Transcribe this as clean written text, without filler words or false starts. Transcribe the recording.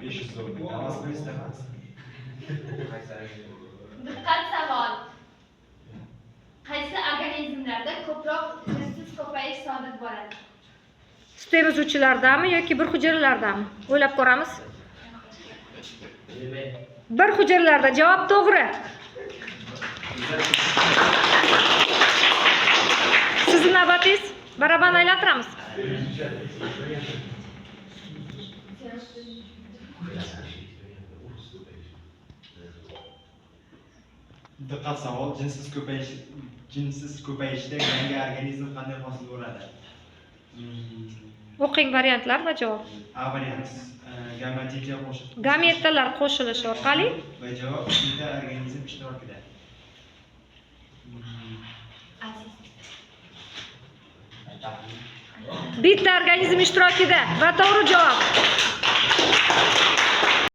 540. Diqqat, savol. Qaysi organizmlarda ko'proq jinsiz ko'payish sodir bo'ladi? Sut emizuvchilardami yoki bir hujayralardami? O'ylab ko'ramiz. Bir hujayralarda. Javob to'g'ri. Sizni navbatingiz. Baraban aylantiramiz. Diqqat, savol. Jinsiz ko'payishda yangi organizm qanday hosil bo'ladi? O'qing variantlar va javob. A variant, gametga qo'shib Gametalar qo'shilishi orqali. Va javob bitta organizm ishtirokida. Aziz. Bitta organizm ishtirokida va to'g'ri javob.